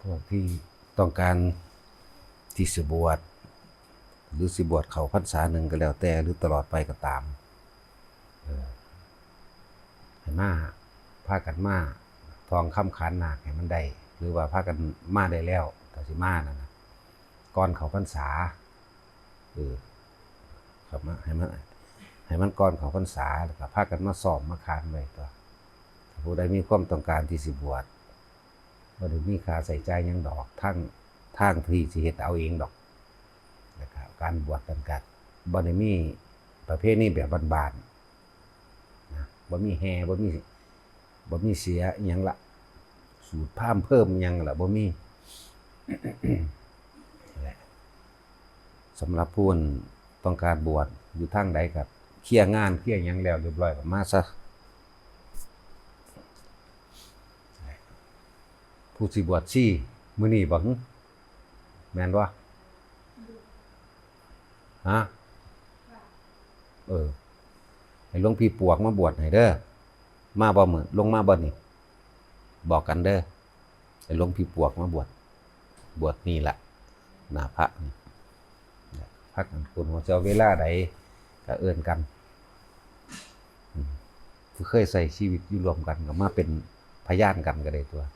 ພວກທີ່ຕ້ອງການທີ່ຊິບວດ ຫຼື ຊິບວດເຂົ້າພັນສາໜຶ່ງກໍແລ້ວແຕ່ ຫຼື ຕະຫຼອດໄປກໍຕາມ ເອີ ໃຫ້ມາ ພາກັນມາທ່ອງຄຳຂານນາກໃຫ້ມັນໄດ້ ຫຼືວ່າພາກັນມາໄດ້ແລ້ວ ຖ້າຊິມານັ້ນນະ ກ່ອນເຂົ້າພັນສາ ເອີ ເຂົ້າມາ ໃຫ້ມັນ ໃຫ້ມັນກ່ອນເຂົ້າພັນສາ ແລ້ວກໍພາກັນມາຊ້ອມມາຂານໄວ້ຕົວະ. ຖ້າຜູ້ໃດມີຄວາມຕ້ອງການທີ່ຊິບວດ ບໍ່ໄດ້ມີຄ່າໃຊ້ຈ່າຍຫຍັງດອກ ທາງ ທາງທີ່ຊິເຮັດເອົາເອງດອກ. ແລ້ວກໍການບວດນັ້ນກໍບໍ່ໄດ້ມີປະເພນີແບບບ້ານໆນະ ບໍ່ມີແຫ່ ບໍ່ມີ ບໍ່ມີເສຍອີ່ຫຍັງລະ ສູດພາມເພີ່ມອີ່ຫຍັງລະ ບໍ່ມີ. ແຫຼະ ສຳລັບຜູ້ຕ້ອງການບວດຢູ່ທາງໃດກໍເຄຍງານເຄຍຫຍັງແລ້ວຮຽບຮ້ອຍກໍມາຊະ. ຜູ້ຊິບວດຊີມື້ນີ້ບໍ່ຫຶ? ແມ່ນບໍ່? ຮະ? ເອີ ໃຫ້ຫຼວງພີ່ປວກມາບວດໃຫ້ເດີ. ມາບໍ່ມື້ ລົງມາບໍ່ນີ້? ບອກກັນເດີ ໃຫ້ຫຼວງພີ່ປວກມາບວດ ບວດນີ້ລະ ໜ້າພະນີ້ ພາກັນໂກນຫົວ ຊິເອົາເວລາໃດກໍເອີ້ນກັນ ອືມ ຜູ້ເຄີຍໃຊ້ຊີວິດຢູ່ຮ່ວມກັນກໍມາເປັນພະຍານກັນກໍໄດ້ຕົວະ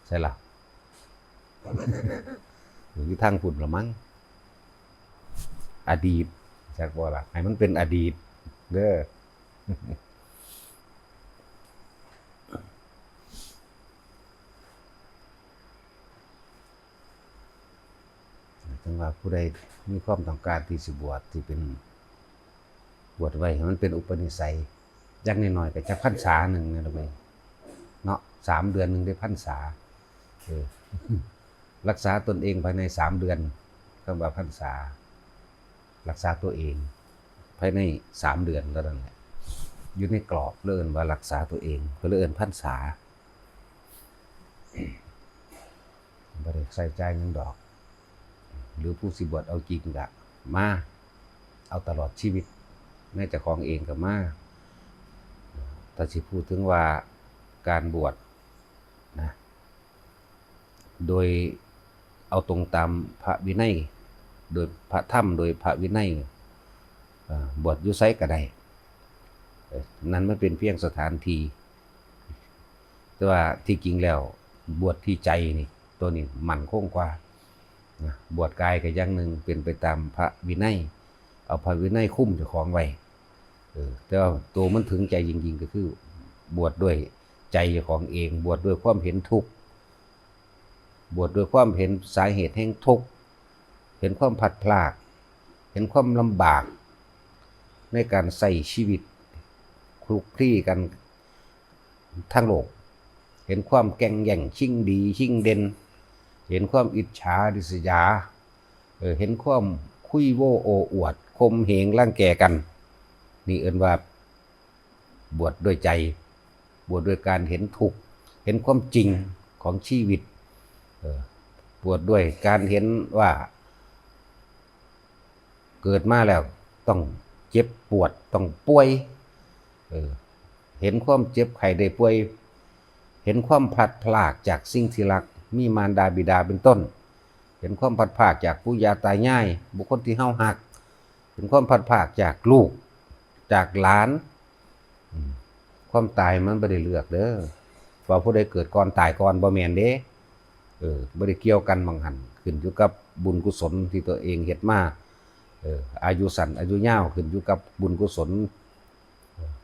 ໃຊ່ລະ? ຢູ່ທາງພຸ້ນລະມັງ ອະດີດ ຈັກບໍ່ລະ ໃຫ້ມັນເປັນອະດີດເດີ. ຈັ່ງວ່າຜູ້ໃດມີຄວາມຕ້ອງການທີ່ຊິບວດ ທີ່ເປັນ ບວດໄວ້ໃຫ້ມັນເປັນອຸປະນິໄສ ຢ່າງໜ້ອຍໆກໍຈັກພັນສາໜຶ່ງນະເວີຍເນາະ ສາມເດືອນໜຶ່ງໄດ້ພັນສາ ເອີ ລັກສາຕົນເອງພາຍໃນສາມເດືອນ ຄຳວ່າພັນສາ ລັກສາຕົວເອງພາຍໃນສາມເດືອນເທົ່ານັ້ນແຫຼະ ຢູ່ໃນກອບ ເອີ້ນວ່າລັກສາຕົວເອງ ເພິ່ນເອີ້ນພັນສາ. ບໍ່ໄດ້ໃຊ້ຈ່າຍຫຍັງດອກ ຫຼືຜູ້ຊິບວດເອົາຈິງກະມາ ເອົາຕະຫຼອດຊີວິດ ແມ່ນເຈົ້າຂອງເອງກະມາ. ຖ້າຊິພູດເຖິງວ່າການບວດນະ ໂດຍເອົາຕົງຕາມພະວິໄນ ໂດຍພະທຳ ໂດຍພະວິໄນ ເອີ ບວດຢູ່ໃສກະໄດ້ ເອີ ນັ້ນມັນເປັນພຽງສະຖານທີ່ ແຕ່ວ່າທີ່ຈິງແລ້ວບວດທີ່ໃຈນີ້ ໂຕນີ້ໝັ້ນຄົງກວ່ານະ. ບວດກາຍກໍຢ່າງໜຶ່ງ ເປັນໄປຕາມພະວິໄນ ເອົາພະວິໄນຄຸມເຈົ້າຂອງໄວ້ ເອີ ແຕ່ວ່າໂຕມັນເຖິງໃຈຈິງໆ ກໍຄືບວດດ້ວຍໃຈເຈົ້າຂອງເອງ ບວດດ້ວຍຄວາມເຫັນທຸກ ບວດດ້ວຍຄວາມເຫັນສາເຫດແຫ່ງທຸກ ເຫັນຄວາມພັດພລາກ ເຫັນຄວາມລຳບາກໃນການໃຊ້ຊີວິດ ຄລຸກຄລີກັນທາງໂລກ ເຫັນຄວາມແກ່ງແຍ່ງ ຊິງດີຊິງເດັ່ນ ເຫັນຄວາມອິດສາລິດສະຢາ ເອີ ເຫັນຄວາມຄຸຍໂວໂອ້ອວດ ຂົ່ມເຫງລັງແກກັນ ນີ້ເອີ້ນວ່າ ບວດດ້ວຍໃຈ ບວດດ້ວຍການເຫັນທຸກ ເຫັນຄວາມຈິງຂອງຊີວິດ ເອີ ບວດດ້ວຍການເຫັນວ່າເກີດມາແລ້ວຕ້ອງເຈັບປວດ ຕ້ອງປ່ວຍ ເອີ ເຫັນຄວາມເຈັບໄຂ້ໄດ້ປ່ວຍ ເຫັນຄວາມພລັດພລາກຈາກສິ່ງທີ່ຮັກ ມີມານດາບິດາເປັນຕົ້ນ ເຫັນຄວາມພັດພາກຈາກປູ່ຍ່າຕາຍາຍ ບຸກຄົນທີ່ເຮົາຮັກ ເປັນຄວາມພັດພາກຈາກລູກ ຈາກຫຼານ. ອືມ ຄວາມຕາຍມັນບໍ່ໄດ້ເລືອກເດີ້ ວ່າຜູ້ໃດເກີດກ່ອນຕາຍກ່ອນ ບໍ່ແມ່ນເດ້. ເອີ ບໍ່ໄດ້ກ່ຽວກັນໝ່ອງຫັ້ນ ຂຶ້ນຢູ່ກັບບຸນກຸສົນທີ່ຕົວເອງເຮັດມາ. ເອີ ອາຍຸສັ້ນອາຍຸຍາວ ຂຶ້ນຢູ່ກັບບຸນກຸສົນ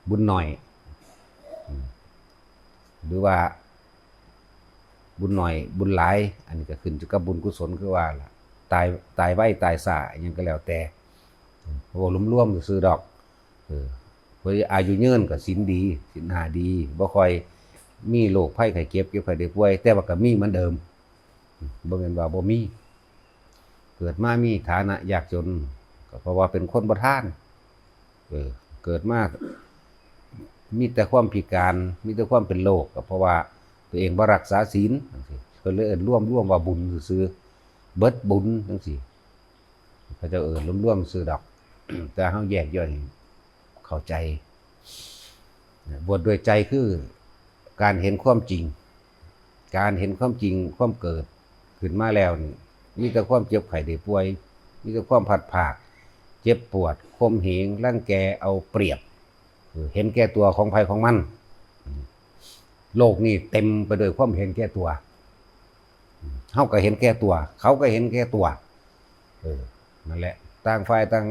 ບຸນໜ້ອຍ ອືມ ຫຼືວ່າ ບຸນໜ້ອຍບຸນຫຼາຍ ອັນນີ້ກໍຂຶ້ນຢູ່ກັບບຸນກຸສົນຄືວ່າລະ ຕາຍ ຕາຍໄວຕາຍຊ້າ ອີ່ຫຍັງກໍແລ້ວແຕ່ ເວົ້າລວມໆຊື່ໆດອກ. ເອີ ເພິ່ນອາຍຸຍືນກໍສິນດີ ສິນຫ້າດີ ບໍ່ຄ່ອຍມີໂລກໄພໄຂ້ເຈັບ ເຈັບໄຂ້ໄດ້ປ່ວຍ ແຕ່ວ່າກໍມີเหมือนเดิม ບໍ່ແມ່ນວ່າບໍ່ມີ. ເກີດມາມີຖານະຍາກຈົນ ກໍເພາະວ່າເປັນຄົນບໍ່ທານ. ເອີ ເກີດມາມີແຕ່ຄວາມພິການ ມີແຕ່ຄວາມເປັນໂລກ ກໍເພາະວ່າຕົວເອງບໍ່ຮັກສາສິນ ຈັ່ງຊີ້ ເພິ່ນເລີຍເອີ້ນລວມໆວ່າບຸນຊື່ໆ ເບິດບຸນ ຈັ່ງຊີ້ ເຂົາເຈົ້າເອີ້ນລວມໆຊື່ດອກ ແຕ່ເຮົາແຍກຍ່ອຍໃຫ້ເຂົ້າໃຈ. ບວດດ້ວຍໃຈຄືການເຫັນຄວາມຈິງ ການເຫັນຄວາມຈິງ ຄວາມເກີດ ຂຶ້ນມາແລ້ວນີ້ ມີແຕ່ຄວາມເຈັບໄຂ້ໄດ້ປ່ວຍ ມີແຕ່ຄວາມພັດພາກ ເຈັບປວດ ຂົ່ມເຫງ ລັງແກ ເອົາປຽບ ເອີ ເຫັນແກ່ຕົວຂອງໃຜຂອງມັນ. ໂລກນີ້ເຕັມໄປດ້ວຍຄວາມເຫັນແກ່ຕົວ. ເຮົາກໍເຫັນແກ່ຕົວ ເຂົາກໍເຫັນແກ່ຕົວ. ເອີ ນັ້ນແຫຼະ ຕ່າງຝ່າຍຕ່າງ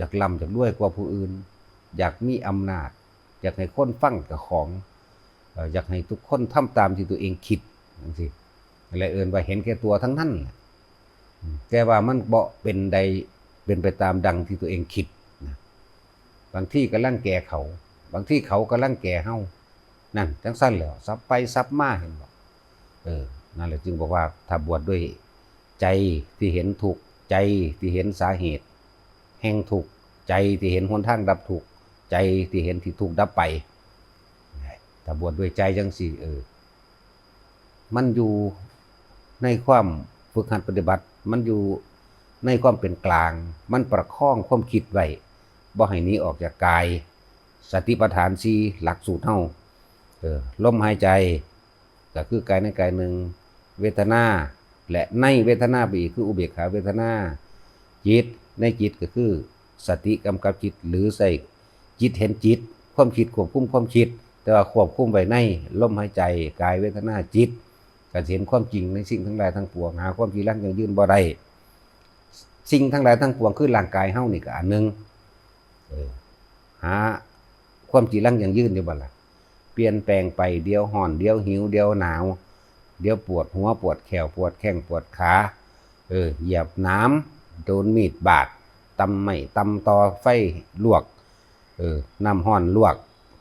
ຢາກລ່ຳຢາກລວຍກວ່າຜູ້ອື່ນ ຢາກມີອຳນາດ ຢາກໃຫ້ຄົນຟັງເຈົ້າຂອງ ເອີ ຢາກໃຫ້ທຸກຄົນທຳຕາມທີ່ຕົວເອງຄິດ ຈັ່ງຊີ້ ແລະ ເອີ້ນວ່າເຫັນແກ່ຕົວທັງນັ້ນແຫຼະ. ອືມ ແຕ່ວ່າມັນບໍ່ເປັນໄດ້ ເປັນໄປຕາມດັ່ງທີ່ຕົວເອງຄິດນະ. ບາງທີກໍລັງແກເຂົາ ບາງທີເຂົາກໍລັງແກເຮົາ. ນັ້ນ ຈັ່ງຊັ້ນແຫຼະ ສັບໄປສັບມາ ເຫັນບໍ່? ເອີ ນັ້ນແຫຼະ ຈຶ່ງບອກວ່າ ຖ້າບວດດ້ວຍໃຈທີ່ເຫັນທຸກ ໃຈທີ່ເຫັນສາເຫດແຫ່ງທຸກ ໃຈທີ່ເຫັນຫົນທາງດັບທຸກ ໃຈທີ່ເຫັນທີ່ທຸກດັບໄປ. ຖ້າບວດດ້ວຍໃຈຈັ່ງຊີ້ ເອີ ມັນຢູ່ໃນຄວາມຝຶກຫັດປະຕິບັດ ມັນຢູ່ໃນຄວາມເປັນກາງ ມັນປະຄອງຄວາມຄິດໄວ້ ບໍ່ໃຫ້ໜີອອກຈາກກາຍ. ສະຕິປັດຖານສີ່ ຫຼັກສູດເຮົາ ເອີ ລົມຫາຍໃຈ ກໍຄືກາຍໃນກາຍໜຶ່ງ ເວທະນາ ແລະ ໃນເວທະນາໄປອີກ ຄືອຸເບກຂາເວທະນາ ຈິດ ໃນຈິດກໍຄືສະຕິກຳກັບຈິດ ຫຼື ໃຊ້ຈິດເຫັນຈິດ ຄວາມຄິດຄວບຄຸມຄວາມຄິດ ແຕ່ວ່າຄວບຄຸມໄວ້ໃນລົມຫາຍໃຈ ກາຍ ເວທະນາ ຈິດ ກໍຊິເຫັນຄວາມຈິງໃນສິ່ງທັງຫຼາຍທັງປວງ ຫາຄວາມຈີລັງຢັ້ງຢືນບໍ່ໄດ້. ສິ່ງທັງຫຼາຍທັງປວງຄືຮ່າງກາຍເຮົານີ້ກໍອັນໜຶ່ງ ເອີ ຫາຄວາມຈີລັງຢັ້ງຢືນຢູ່ບໍ່ລະ? ປ່ຽນແປງໄປ ດຽວຮ້ອນ ດຽວຫິວ ດຽວໜາວ ດຽວປວດຫົວ ປວດແຂ້ວ ປວດແຂ້ງ ປວດຂາ ເອີ ຢຽບໜາມ ໂດນມີດບາດ ຕຳໄມ້ຕຳຕໍ ໄຟລວກ ເອີ ນ້ຳຮ້ອນລວກ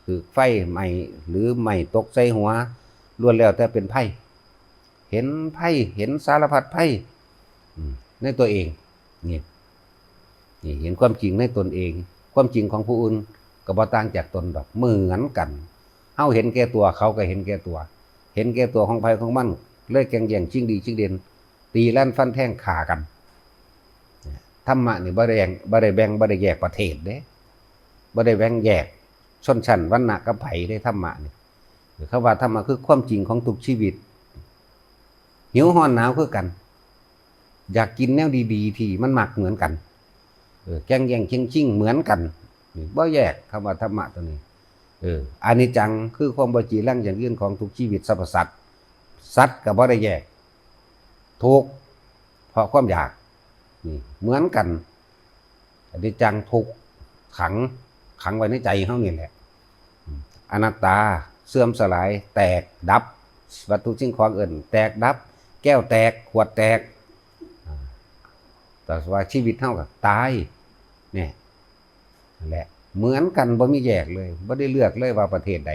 ຖືກໄຟໄໝ້ ຫຼື ໄໝ້ຕົກໃສ່ຫົວ ລ້ວນແລ້ວແຕ່ເປັນໄພ. ເຫັນໄພ ເຫັນສາລະພັດໄພ ອືມ ໃນຕົວເອງ. ນີ້ ນີ້ເຫັນຄວາມຈິງໃນຕົນເອງ ຄວາມຈິງຂອງຜູ້ອື່ນກໍບໍ່ຕ່າງຈາກຕົນດອກ ເໝືອນກັນ. ເຮົາເຫັນແກ່ຕົວ ເຂົາກໍເຫັນແກ່ຕົວ ເຫັນແກ່ຕົວຂອງໃຜຂອງມັນ ເລີຍແກ່ງແຍ່ງຊິງດີຊິງເດັ່ນ ຕີລັນຟັນແທງຂ້າກັນ. ທຳມະນີ້ບໍ່ໄດ້ແບ່ງ ບໍ່ໄດ້ແບ່ງ ບໍ່ໄດ້ແຍກປະເທດເດ້ ບໍ່ໄດ້ແບ່ງແຍກຊົນຊັ້ນວັນນະກັບໃຜເດ້ ທຳມະນີ້. ຄຳວ່າທຳມະຄືຄວາມຈິງຂອງທຸກຊີວິດ. ຫິວຮ້ອນໜາວຄືກັນ ຢາກກິນແນວດີໆທີ່ມັນມັກເໝືອນກັນ ເອີ ແກ່ງແຍ່ງເຄັ່ງຊິງເໝືອນກັນ ນີ້ບໍ່ແຍກ. ຄຳວ່າທຳມະຕົວນີ້ ເອີ ອະນິດຈັງ ຄືຄວາມບໍ່ຈີລັງຢັ້ງຢືນຂອງທຸກຊີວິດສັບພະສັດ. ສັດກໍບໍ່ໄດ້ແຍກ ທຸກເພາະຄວາມຢາກ ນີ້ເໝືອນກັນ. ອະນິດຈັງ ທຸກຂັງ ຂັງໄວ້ໃນໃຈເຮົານີ້ແຫຼະ. ອະນັດຕາ ເສື່ອມສະຫຼາຍ ແຕກ ດັບ ວັດຖຸສິ່ງຂອງເອີ້ນແຕກດັບ ແກ້ວແຕກ ຂວດແຕກ. ແຕ່ວ່າຊີວິດເຮົາກໍຕາຍ ແນ່ ນັ້ນແຫຼະ ເໝືອນກັນ ບໍ່ມີແຍກເລີຍ ບໍ່ໄດ້ເລືອກເລີຍວ່າປະເທດໃດ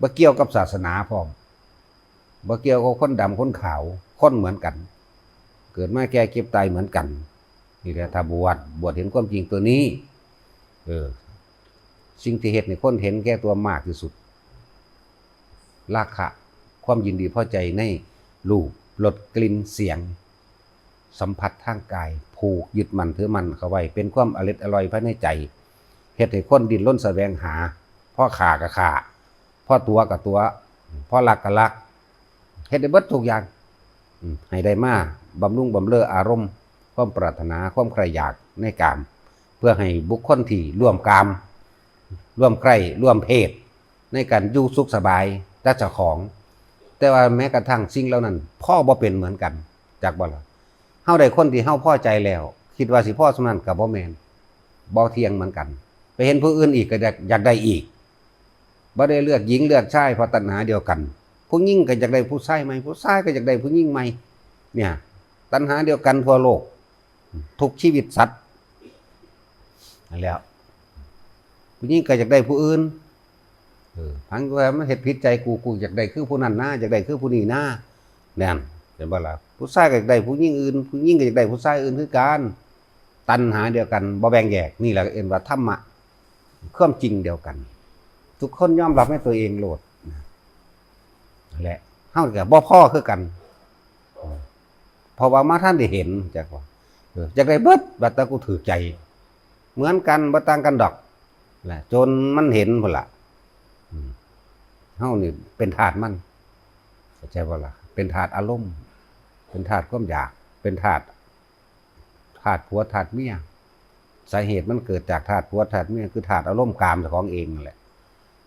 ບໍ່ກ່ຽວກັບສາສະໜາພ້ອມ ບໍ່ກ່ຽວກັບຄົນດຳຄົນຂາວ ຄົນເໝືອນກັນ ເກີດມາແກ່ເຈັບຕາຍເໝືອນກັນ. ນີ້ແຫຼະ ຖ້າບວດ ບວດເຫັນຄວາມຈິງຕົວນີ້ ເອີ ສິ່ງທີ່ເຮັດໃຫ້ຄົນເຫັນແກ່ຕົວມາກທີ່ສຸດ ລາຄະ ຄວາມຍິນດີພໍໃຈໃນຮູບ ລົດ ກິ່ນ ສຽງ ສຳຜັດທາງກາຍ ຜູກຍຶດໝັ້ນຖືໝັ້ນເຂົ້າໄວ້ ເປັນຄວາມອະລິດອະລ່ອຍພາຍໃນໃຈ ເຮັດໃຫ້ຄົນດີ້ນລົນສະແຫວງຫາ ພໍຂ້າກໍຂ້າ ພໍຕົວະກໍຕົວະ ພໍລັກກໍລັກ ເຮັດໄດ້ເບິດທຸກຢ່າງ ອືມ ໃຫ້ໄດ້ມາບຳລຸງບຳເລີອາລົມ ຄວາມປາດຖະໜາ ຄວາມໃຄ່ຢາກໃນກາມ ເພື່ອໃຫ້ບຸກຄົນທີ່ຮ່ວມກາມ ຮ່ວມໃກ້ ຮ່ວມເພດ ໃນການຢູ່ສຸກສະບາຍແຕ່ເຈົ້າຂອງ. ແຕ່ວ່າແມ້ກະທັ່ງສິ່ງເຫຼົ່ານັ້ນພໍບໍ່ເປັນເໝືອນກັນ ຈັກບໍ່ລະ? ເຮົາໄດ້ຄົນທີ່ເຮົາພໍໃຈແລ້ວ ຄິດວ່າຊິພໍສ່ຳນັ້ນກໍບໍ່ແມ່ນ ບໍ່ທ່ຽງເໝືອນກັນ. ໄປເຫັນຜູ້ອື່ນອີກກໍຢາກ ຢາກໄດ້ອີກ. ບໍ່ໄດ້ເລືອກຍິງເລືອກຊາຍ ເພາະຕັນຫາດຽວກັນ. ຜູ້ຍິງກໍຢາກໄດ້ຜູ້ຊາຍໃໝ່ ຜູ້ຊາຍກໍຢາກໄດ້ຜູ້ຍິງໃໝ່. ເນ່ຍ ຕັນຫາດຽວກັນທົ່ວໂລກ ທຸກຊີວິດສັດ. ນັ້ນແຫຼະ ຜູ້ຍິງກໍຢາກໄດ້ຜູ້ອື່ນ ເອີ ພັງວ່າມັນເຮັດຜິດໃຈກູ ກູຢາກໄດ້ຄືຜູ້ນັ້ນນາ ຢາກໄດ້ຄືຜູ້ນີ້ນາ. ແມ່ນ ເຫັນບໍ່ລະ? ຜູ້ຊາຍກໍຢາກໄດ້ຜູ້ຍິງອື່ນ ຜູ້ຍິງກໍຢາກໄດ້ຜູ້ຊາຍອື່ນຄືກັນ. ຕັນຫາດຽວກັນ ບໍ່ແບ່ງແຍກ. ນີ້ແຫຼະເອີ້ນວ່າທຳມະ ຄວາມຈິງດຽວກັນ ທຸກຄົນຍອມຮັບໃນຕົວເອງໂລດ. ແຫຼະ ເຮົາກໍບໍ່ພໍຄືກັນ ເພາະວ່າມາທັນໄດ້ເຫັນ ຈັກວ່າ ເອີ ຢາກໄດ້ເບິດ ວ່າແຕ່ກູຖືກໃຈ ເໝືອນກັນ ບໍ່ຕ່າງກັນດອກ ແຫຼະ ຈົນມັນເຫັນພຸ້ນລະ. ອືມ ເຮົານີ້ເປັນທາດມັນ ເຂົ້າໃຈບໍ່ລະ? ເປັນທາດອາລົມ, ເປັນທາດຄວາມຢາກ, ເປັນທາດ ທາດຜົວທາດເມຍ. ສາເຫດມັນເກີດຈາກທາດຜົວທາດເມຍ ຄືທາດອາລົມກາມເຈົ້າຂອງເອງນັ້ນແຫຼະ.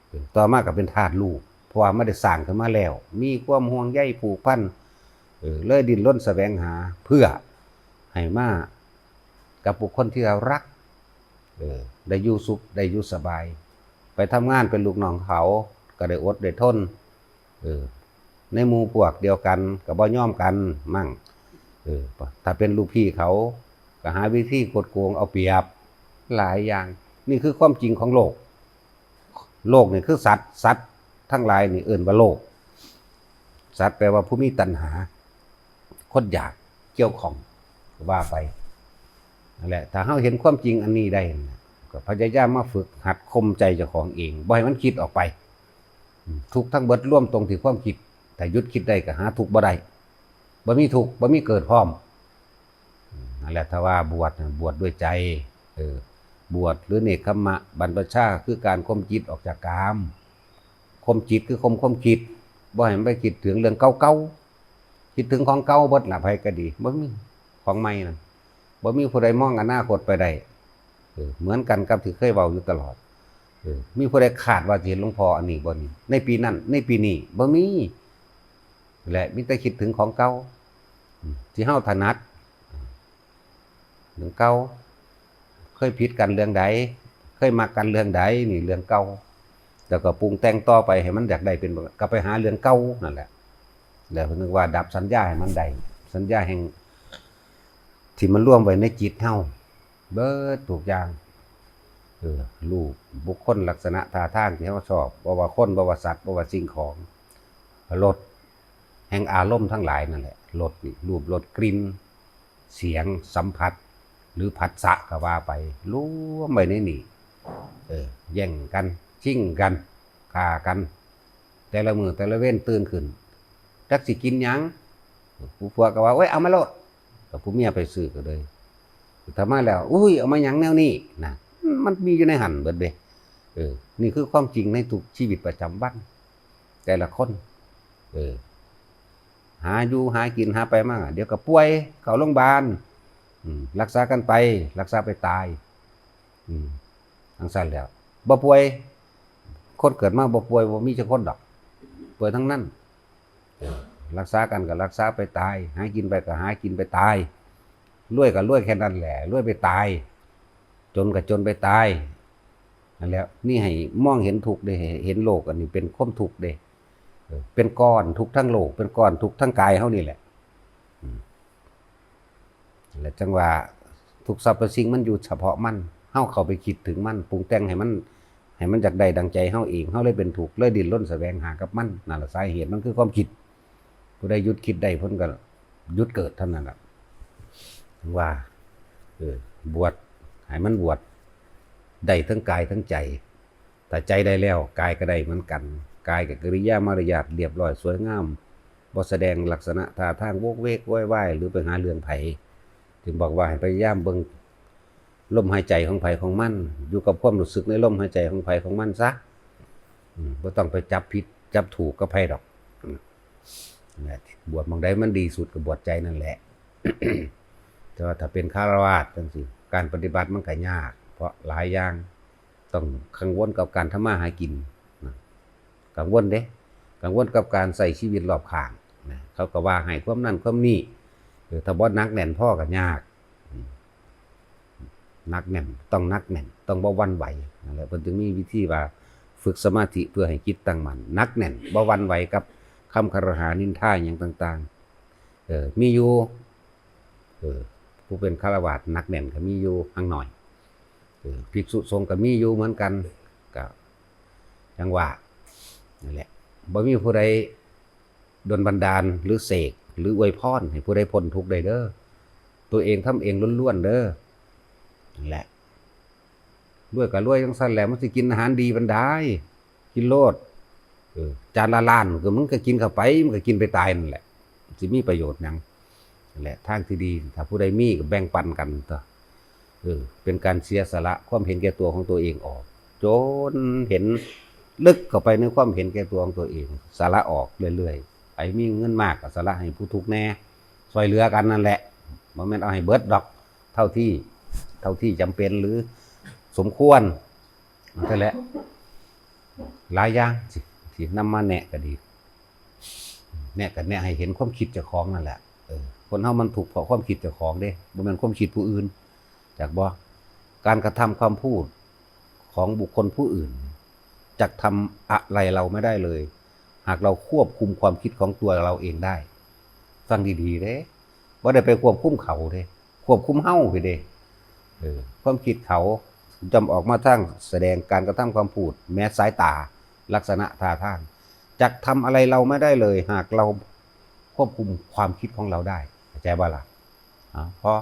ເອີ ຕໍ່ມາກໍເປັນທາດລູກ ເພາະວ່າມັນໄດ້ສ້າງຂຶ້ນມາແລ້ວ ມີຄວາມຫ່ວງໃຍຜູກພັນ ເອີ ເລີຍດີ້ນລົນສະແຫວງຫາ ເພື່ອໃຫ້ມາກັບບຸກຄົນທີ່ເຮົາຮັກ ເອີ ໄດ້ຢູ່ສຸກ ໄດ້ຢູ່ສະບາຍ. ໄປທຳງານເປັນລູກນ້ອງເຂົາ ກໍໄດ້ອົດໄດ້ທົນ ເອີ ໃນໝູ່ພວກດຽວກັນກໍບໍ່ຍອມກັນມັ້ງ. ເອີ ຖ້າເປັນລູກພີ່ເຂົາກໍຫາວິທີຄົດໂກງເອົາປຽບຫຼາຍຢ່າງ. ນີ້ຄືຄວາມຈິງຂອງໂລກ. ໂລກນີ້ຄືສັດ, ສັດທັງຫຼາຍນີ້ເອີ້ນວ່າໂລກ. ສັດແປວ່າຜູ້ມີຕັນຫາ, ຄົນຢາກ, ກ່ຽວຂ້ອງ, ວ່າໄປ. ນັ້ນແຫຼະ ຖ້າເຮົາເຫັນຄວາມຈິງອັນນີ້ໄດ້ ກໍພະຍາຍາມມາຝຶກຫັດຂົ່ມໃຈເຈົ້າຂອງເອງ ບໍ່ໃຫ້ມັນຄິດອອກໄປ. ອືມ ທຸກທັງເບິດລວມຕົງທີ່ຄວາມຄິດ. ຖ້າຢຸດຄິດໄດ້ກໍຫາທຸກບໍ່ໄດ້. ບໍ່ມີທຸກ ບໍ່ມີເກີດພ້ອມ. ອືມ ນັ້ນແຫຼະ ຖ້າວ່າບວດນະ ບວດດ້ວຍໃຈ. ເອີ ບວດ ຫຼື ເນກຂະມະບັນພະຊາ ຄືການຂົ່ມຈິດອອກຈາກກາມ. ຂົ່ມຈິດຄືຂົ່ມຄວາມຄິດ ບໍ່ໃຫ້ມັນໄປຄິດເຖິງເລື່ອງເກົ່າໆ. ຄິດເຖິງຂອງເກົ່າເບິດລະ ໃຜກໍດີ. ບໍ່ມີຂອງໃໝ່ນະ. ບໍ່ມີຜູ້ໃດມອງອະນາຄົດໄປໄດ້. ເອີ ເໝືອນກັນກັບທີ່ເຄີຍເວົ້າຢູ່ຕະຫຼອດ. ເອີ ມີຜູ້ໃດຄາດວ່າຊິເຫັນຫຼວງພໍ່ອັນນີ້ບໍ່ນີ້ ໃນປີນັ້ນ ໃນປີນີ້? ບໍ່ມີ. ແລະ ມີແຕ່ຄິດເຖິງຂອງເກົ່າ ອືມ ທີ່ເຮົາຖະໜັດ. ເລື່ອງເກົ່າ ເຄີຍຜິດກັນເລື່ອງໃດ? ເຄີຍມັກກັນເລື່ອງໃດ? ນີ້ເລື່ອງເກົ່າ. ແລ້ວກໍປຸງແຕ່ງຕໍ່ໄປໃຫ້ມັນຢາກໄດ້ເປັນ ກໍໄປຫາເລື່ອງເກົ່ານັ້ນແຫຼະ. ແລ້ວເພິ່ນເອີ້ນວ່າດັບສັນຍາໃຫ້ມັນໄດ້. ສັນຍາແຫ່ງ ທີ່ມັນລວມໄວ້ໃນຈິດເຮົາເບິດທຸກຢ່າງ. ເອີ ຮູບ ບຸກຄົນ ລັກສະນະ ທ່າທາງທີ່ເຮົາຊອບ ບໍ່ວ່າຄົນ ບໍ່ວ່າສັດ ບໍ່ວ່າສິ່ງຂອງ, ລົດ ແຫ່ງອາລົມທັງຫຼາຍນັ້ນແຫຼະ. ລົດນີ້ ຮູບ ລົດ ກິ່ນ ສຽງ ສຳຜັດ ຫຼື ພັດສະກໍວ່າໄປ ລວມໄວ້ໃນນີ້. ເອີ ແຍ່ງກັນ ຊິງກັນ ຂ້າກັນ ແຕ່ລະມື້ແຕ່ລະເວັນຕື່ນຂຶ້ນ ຈັກຊິກິນຫຍັງ? ຜູ້ຜົວກໍວ່າ ໂອ້ຍ ເອົາມາໂລດ. ກໍຜູ້ເມຍໄປຊື້ກໍເລີຍ ຖ້າມາແລ້ວ ອຸ້ຍ ເອົາມາຫຍັງແນວນີ້ນະ? ມັນມີຢູ່ໃນຫັ້ນເບິດເດ້. ເອີ ນີ້ຄືຄວາມຈິງໃນທຸກຊີວິດປະຈຳວັນແຕ່ລະຄົນ. ເອີ ຫາຢູ່ຫາກິນ ຫາໄປມາ ດຽວກໍປ່ວຍ ເຂົ້າໂລງບານ ອືມ ລັກສາກັນໄປ ລັກສາໄປຕາຍ ອືມ ຈັ່ງຊັ້ນແຫຼະ. ບໍ່ປ່ວຍ ຄົນເກີດມາບໍ່ປ່ວຍ ບໍ່ມີຈັກຄົນດອກ ປ່ວຍທັງນັ້ນ. ເອີ ລັກສາກັນກໍລັກສາໄປຕາຍ ຫາກິນໄປກໍຫາກິນໄປຕາຍ ລວຍກໍລວຍແຄ່ນັ້ນແຫຼະ ລວຍໄປຕາຍ ຈົນກໍຈົນໄປຕາຍ. ນັ້ນແຫຼະ ນີ້ໃຫ້ມອງເຫັນທຸກເດ້ ໃຫ້ເຫັນໂລກອັນນີ້ເປັນຄວາມທຸກເດ້. ເອີ ເປັນກ້ອນທຸກທັງໂລກ ເປັນກ້ອນທຸກທັງກາຍເຮົານີ້ແຫຼະ. ອືມ ແລະ ຈັ່ງວ່າທຸກສັບພະສິ່ງມັນຢູ່ສະເພາະມັນ ເຮົາເຂົ້າໄປຄິດເຖິງມັນ ປຸງແຕ່ງໃຫ້ມັນ ໃຫ້ມັນຢາກໄດ້ດັ່ງໃຈເຮົາເອງ ເຮົາເລີຍເປັນທຸກ ເລີຍດີ້ນລົນສະແຫວງຫາກັບມັນ. ນັ້ນລະສາເຫດມັນຄືຄວາມຄິດ. ຜູ້ໃດຢຸດຄິດໄດ້ເພິ່ນກໍຢຸດເກີດເທົ່ານັ້ນລະ. ເຖິງວ່າ ເອີ ບວດ ໃຫ້ມັນບວດໄດ້ທັງກາຍທັງໃຈ. ຖ້າໃຈໄດ້ແລ້ວ ກາຍກໍໄດ້ເໝືອນກັນ. ກາຍກໍກິລິຍາມາລະຍາດລຽບຮ້ອຍສວຍງາມ ບໍ່ສະແດງລັກສະນະທ່າທາງໂວກເວກໂວຍວາຍ ຫຼື ໄປຫາເລື່ອງໃຜ. ຈຶ່ງບອກວ່າໃຫ້ພະຍາຍາມເບິ່ງລົມຫາຍໃຈຂອງໃຜຂອງມັນ ຢູ່ກັບຄວາມຮູ້ສຶກໃນລົມຫາຍໃຈຂອງໃຜຂອງມັນຊະ. ອືມ ບໍ່ຕ້ອງໄປຈັບຜິດຈັບຖືກກັບໃຜດອກ. ອືມ ແຫຼະ ບວດໝ່ອງໃດມັນດີສຸດກໍບວດໃຈນັ້ນແຫຼະ. ແຕ່ວ່າຖ້າເປັນຄາລະວາດຈັ່ງຊີ້ ການປະຕິບັດມັນກໍຍາກ ເພາະຫຼາຍຢ່າງ ຕ້ອງກັງວົນກັບການທຳມາຫາກິນນະ ກັງວົນເດ້ ກັງວົນກັບການໃຊ້ຊີວິດລອບຂ້າງນະ. ເຂົາກໍວ່າໃຫ້ຄວາມນັ້ນຄວາມນີ້ ເອີ ຖ້າບໍ່ໜັກແໜ້ນພໍກໍຍາກ. ອືມ ໜັກແໜ້ນ ຕ້ອງໜັກແໜ້ນ ຕ້ອງບໍ່ຫວັ່ນໄຫວ. ນັ້ນແຫຼະ ເພິ່ນຈຶ່ງມີວິທີວ່າຝຶກສະມາທິເພື່ອໃຫ້ຈິດຕັ້ງໝັ້ນ ໜັກແໜ້ນ ບໍ່ຫວັ່ນໄຫວກັບຄຳຄາລະຫານິນທາຫຍັງຕ່າງໆ. ເອີ ມີຢູ່ ເອີ ຜູ້ເປັນຄາລະວາດໜັກແໜ້ນກໍມີຢູ່ຫາງໜ້ອຍ. ເອີ ພິກສຸສົງກໍມີຢູ່ເໝືອນກັນ. ກໍຈັ່ງວ່າ ນັ້ນແຫຼະ ບໍ່ມີຜູ້ໃດດົນບັນດານ ຫຼື ເສກ ຫຼື ອວຍພອນໃຫ້ຜູ້ໃດພົ້ນທຸກໄດ້ເດີ. ຕົວເອງທຳເອງລ້ວນໆເດີ. ນັ້ນແຫຼະ ລວຍກໍລວຍຈັ່ງຊັ້ນແຫຼະ ມັນຊິກິນອາຫານດີປານໃດ ກິນໂລດ. ເອີ ຈານລະລ້ານ ກໍ ມັນກໍກິນເຂົ້າໄປ ມັນກໍກິນໄປຕາຍນັ້ນແຫຼະ ຊິມີປະໂຫຍດຫຍັງ? ນັ້ນແຫຼະ ທາງທີ່ດີ ຖ້າຜູ້ໃດມີກໍແບ່ງປັນກັນຕົວະ. ເອີ ເປັນການເສຍສະຫຼະຄວາມເຫັນແກ່ຕົວຂອງຕົວເອງອອກ ຈົນເຫັນເລິກເຂົ້າໄປໃນຄວາມເຫັນແກ່ຕົວຂອງຕົວເອງ ສະຫຼະອອກເລື້ອຍໆ. ผມີເງິນມາກກໍສະຫຼະໃຫ້ຜູ້ທຸກແດ່ ຊ່ວຍເຫຼືອກັນນັ້ນແຫຼະ ບໍ່ແມ່ນເອົາໃຫ້ເບິດດອກ ເທົ່າທີ່ ເທົ່າທີ່ຈຳເປັນ ຫຼື ສົມຄວນ ນັ້ນແຫຼະ ຫຼາຍຢ່າງທີ່ ທີ່ນຳມາແນະກໍດີ ແນະກໍແນະໃຫ້ເຫັນຄວາມຄິດເຈົ້າຂອງນັ້ນແຫຼະ ເອີ ຄົນເຮົາມັນທຸກເພາະຄວາມຄິດເຈົ້າຂອງເດ້ ບໍ່ແມ່ນຄວາມຄິດຜູ້ອື່ນ ຈັກບໍ່? ການກະທຳຄຳພູດຂອງບຸກຄົນຜູ້ອື່ນ ຈັກທຳອະໄລເຮົາໄມ່ໄດ້ເລີຍ ຫາກເຮົາຄວບຄຸມຄວາມຄິດຂອງຕົວເຮົາເອງໄດ້. ຟັງດີໆເດ້ ບໍ່ໄດ້ໄປຄວບຄຸມເຂົາເດ້ ຄວບຄຸມເຮົາພີ້ເດ້. ເອີ ຄວາມຄິດເຂົາຈອມອອກມາທາງສະແດງການກະທຳຄຳພູດ ແມ້ສາຍຕາ ລັກສະນະທ່າທາງ ຈັກທຳອະໄລເຮົາໄມ່ໄດ້ເລີຍ ຫາກເຮົາຄວບຄຸມຄວາມຄິດຂອງເຮົາໄດ້. ເຂົ້າໃຈບໍ່ລະ? ເອົາ ພໍ